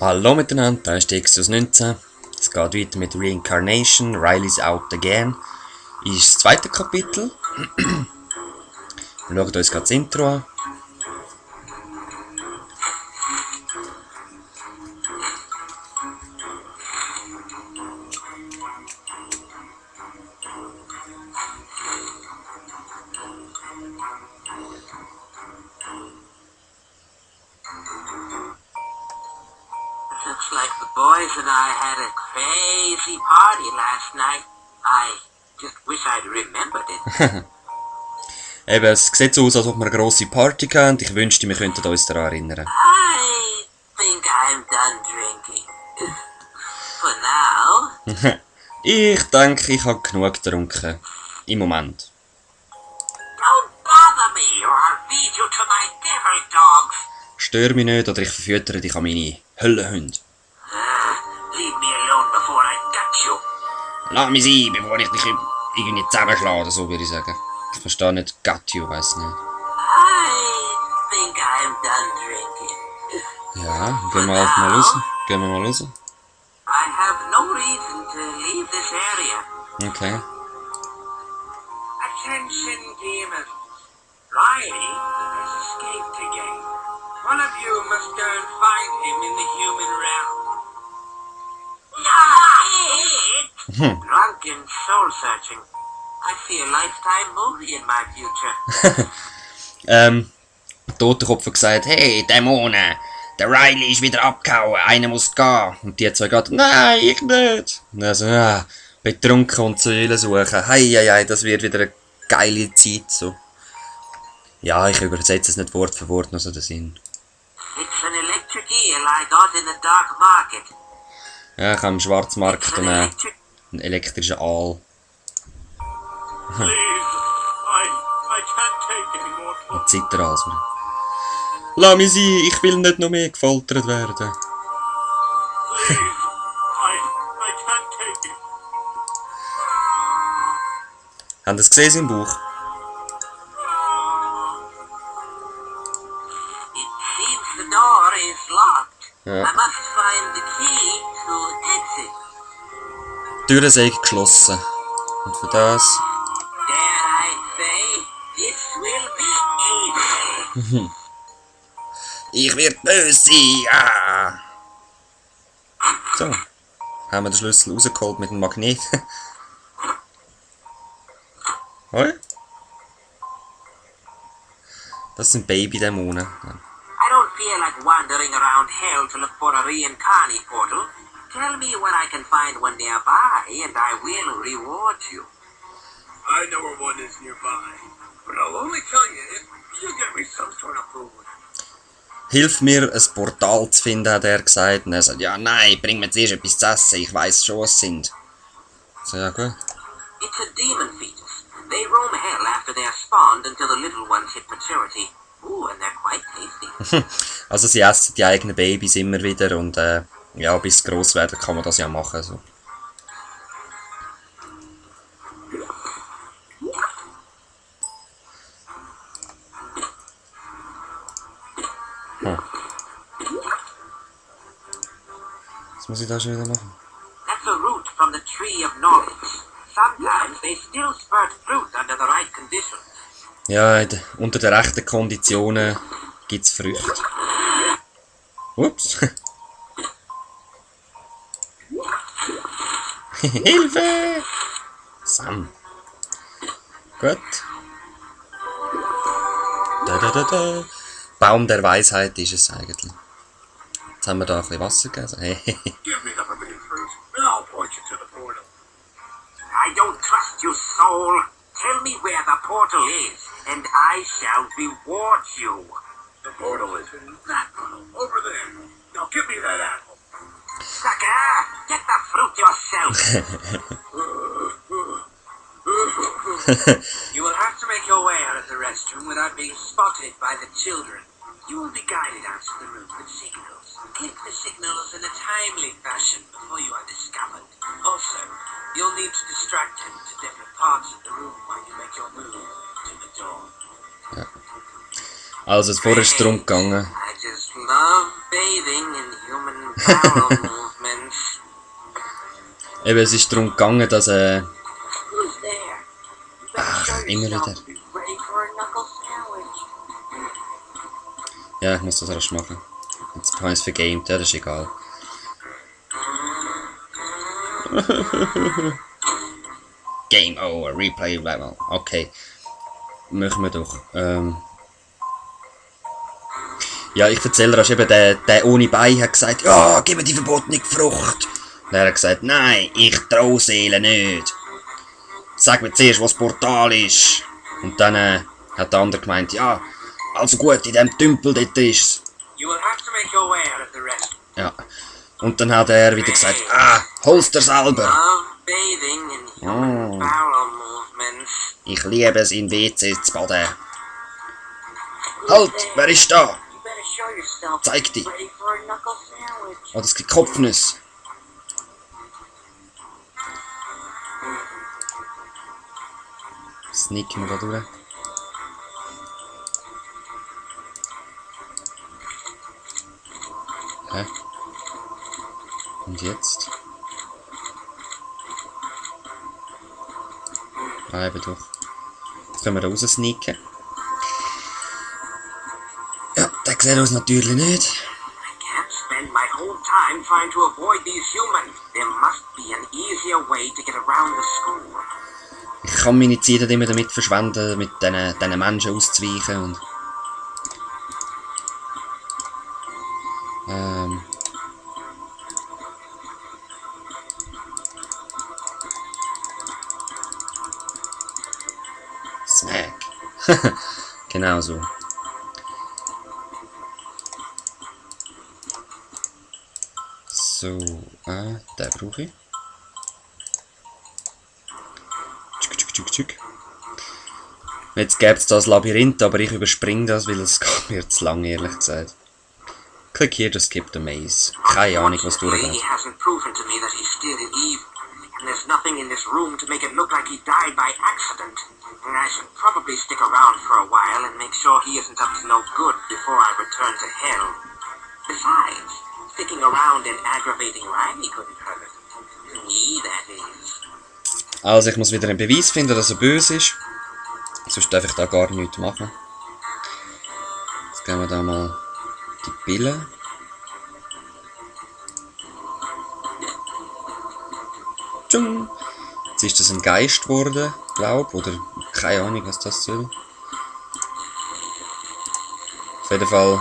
Hallo miteinander, da ist die Exodus 19. Es geht weiter mit Reincarnation, Riley's Out Again. Ist das zweite Kapitel. Wir schauen uns gerade das Intro an. Looks like the boys and I had a crazy party last night. I just wish I'd remembered it. Eben, es sieht so aus, als ob wir eine grosse Party hatten und ich wünschte, wir könnten uns daran erinnern. I think I'm done drinking. For now. Ich denke, ich habe genug getrunken. Im Moment. Don't bother me or I'll feed you to my devil dogs. Stör mich nicht oder ich verfüttere dich an meine Höllenhunde. Leave me alone before I gut you. Lass mich sein, bevor ich dich irgendwie zusammenschlage oder so, würde ich sagen. Ich verstehe nicht Got you, weiss nicht. I think I'm done drinking. Ja, gehen wir halt mal raus. Gehen wir mal raus. I have no reason to leave this area. Okay. Attention, demons. Riley has escaped again. One of you must go and find him in the human realm. Drunken soul searching. I see a lifetime movie in my future. Totenkopf hat gesagt, hey, Dämonen, der Riley ist wieder abgehauen, einer muss gehen. Und die zwei gehen, nein, ich nicht. Und also, betrunken und Säulen suchen. Hei, das wird wieder eine geile Zeit, so. Ja, ich übersetze es nicht Wort für Wort, nur so den Sinn. It's an electric eel I got in the dark market. Ja, ich habe am Schwarzmarkt It's an einen electric... elektrischen Aal. Please, I can't take any more Ein Zitteraal, sorry. Lass mich sein, ich will nicht noch mehr gefoltert werden. Please, I can't take it. Habt ihr es gesehen, sein Bauch? It seems the door is locked. Ja. I must find the key to exit. Die Türen sind geschlossen. Und für das... Dare I say, this will be evil. Ich werde böse sein, ja! So. Haben wir den Schlüssel rausgeholt mit dem Magnet. Hoi? Das sind Baby-Dämonen. I don't feel like wandering around hell to look for a reincarnate portal. Tell me where I can find one nearby, and I will reward you. I know where one is nearby, but I'll only tell you if you get me some sort of food. Hilf mir, ein Portal zu finden, hat er gesagt. Und er sagt, ja, nein, bring mir zuerst etwas zu essen, ich weiss schon, was es sind. So, ja, gut. It's a demon fetus. They roam hell after they are spawned until the little ones hit maturity. Ooh, and they're quite tasty. Also sie essen die eigenen Babys immer wieder und ja, bis sie gross werden kann man das ja machen. So. Was muss ich da schon wieder machen? That's a root from the tree of knowledge. Sometimes they still spurt fruit under the right conditions. Ja, unter den rechten Konditionen gibt es Früchte. Ups. Hilfe! Sam. Gut. Da. Baum der Weisheit ist es eigentlich. Jetzt haben wir da ein bisschen Wasser gegeben. Give me the forbidden fruit, and I'll point you to the portal. I don't trust you, soul. Tell me where the portal is, and I shall reward you. The portal is in that tunnel, over there. Now give me that apple. Sucker, get the fruit yourself. You will have to make your way out of the restroom without being spotted by the children. You will be guided out to the room with signals. Click the signals in a timely fashion before you are discovered. Also, you'll need to distract him to different parts of the room while you make your move to the door. Ja. Also, vorher ist es darum gegangen. I just love bathing in human bowel movements. Eben, es ist darum gegangen, dass Who's there? You better show immer yourself wieder. to be ready for a knuckle sandwich. Ja, ich muss das erst machen. Jetzt habe ich es vergamed, ja, das ist egal. Game over, replay level. Okay. Machen wir doch. Ja, ich erzähle dir, eben der ohne Bein hat gesagt, ja, gib mir die verbotene Frucht. Und er hat gesagt, nein, ich trau Seelen nicht. Sag mir zuerst, was das Portal ist. Und dann hat der andere gemeint, ja, also gut, in dem Tümpel dort ist's. You will have to make your way out of the rest. Ja. Und dann hat er wieder gesagt, hol's dir selber. Love bathing in human bowel movements. Ich liebe es, in WC zu baden. Halt, wer ist da? You better show yourself to Zeig be dich. ready for a knuckle sandwich. Oh, das gibt Kopfnuss. Sneaken wir da durch. Hä? Und jetzt? Ah, eben doch. Jetzt können wir da raus sneaken. Ja, der sieht uns natürlich nicht. I can't spend my whole time trying to avoid these humans. There must be an easier way to get around the school. Ich kann meine Zeit nicht immer damit verschwenden, mit diesen Menschen auszuweichen und... Snack. Genau so. So, den brauche ich. Tschuk. Jetzt gäbe es das Labyrinth, aber ich überspringe das, weil es geht mir zu lang, ehrlich gesagt. Klick hier, to skip the maze. Keine Ahnung, was Unfortunately, durchgeht. he hasn't proven to me that he's still evil, and there's nothing in this room to make it look like he died by accident. And I should probably stick around for a while and make sure he isn't up to no good before I return to hell. Besides, sticking around and aggravating Riley couldn't hurt. Me, that is. Also ich muss wieder einen Beweis finden, dass er böse ist. Sonst darf ich da gar nichts machen. Jetzt geben wir da mal die Pille. Tschung. Jetzt ist das ein Geist geworden, glaube ich. Oder keine Ahnung, was das soll. Auf jeden Fall...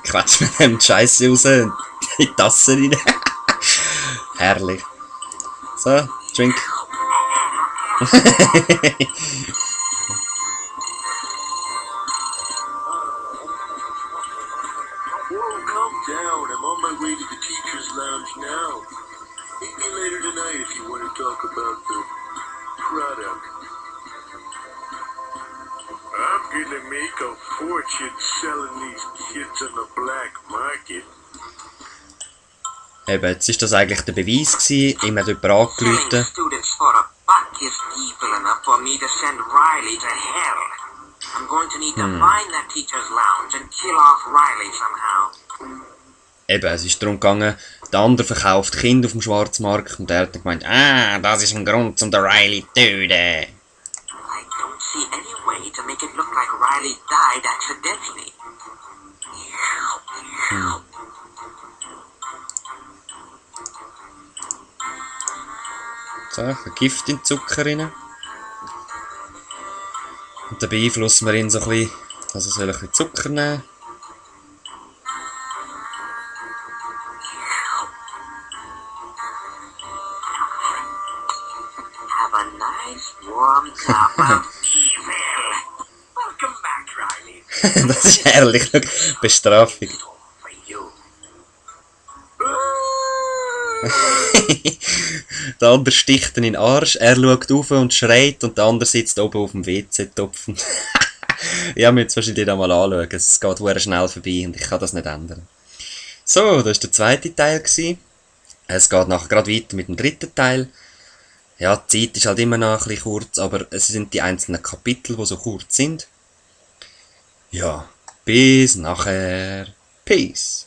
Quatsch mit dem Scheiße raus und in die Tasse rein. Herrlich. So, drink. Whoa, calm down. I'm on my way to the teacher's lounge now. Meet me later tonight if you want to talk about the product. I'm gonna make a fortune selling these kids on the black market. Eben, jetzt ist das eigentlich der Beweis gewesen. Ihm hat jemand angerufen. Selling students for a buck is evil enough for me to send Riley to hell. I'm going to need to find that teacher's lounge and kill off Riley somehow. Eben, es ist darum gegangen, der andere verkauft Kinder auf dem Schwarzmarkt und er hat dann gemeint, das ist ein Grund, um den Riley zu töten. I don't see any way to make it look like Riley died accidentally. So, ein Gift in den Zucker rein. Und dann beeinflussen wir ihn so ein bisschen, dass er soll ein bisschen Zucker nehmen. Have a nice warm cup of evil. Welcome back, Riley. Das ist herrlich, schau, Bestrafung. For you. Der andere sticht ihn in den Arsch, er schaut auf und schreit und der andere sitzt oben auf dem WC-Topf. Ja, wir jetzt wahrscheinlich da mal anschauen, es geht sehr schnell vorbei und ich kann das nicht ändern. So, das war der zweite Teil gewesen. Es geht nachher gerade weiter mit dem dritten Teil. Ja, die Zeit ist halt immer noch ein bisschen kurz, aber es sind die einzelnen Kapitel, die so kurz sind. Ja, bis nachher. Peace.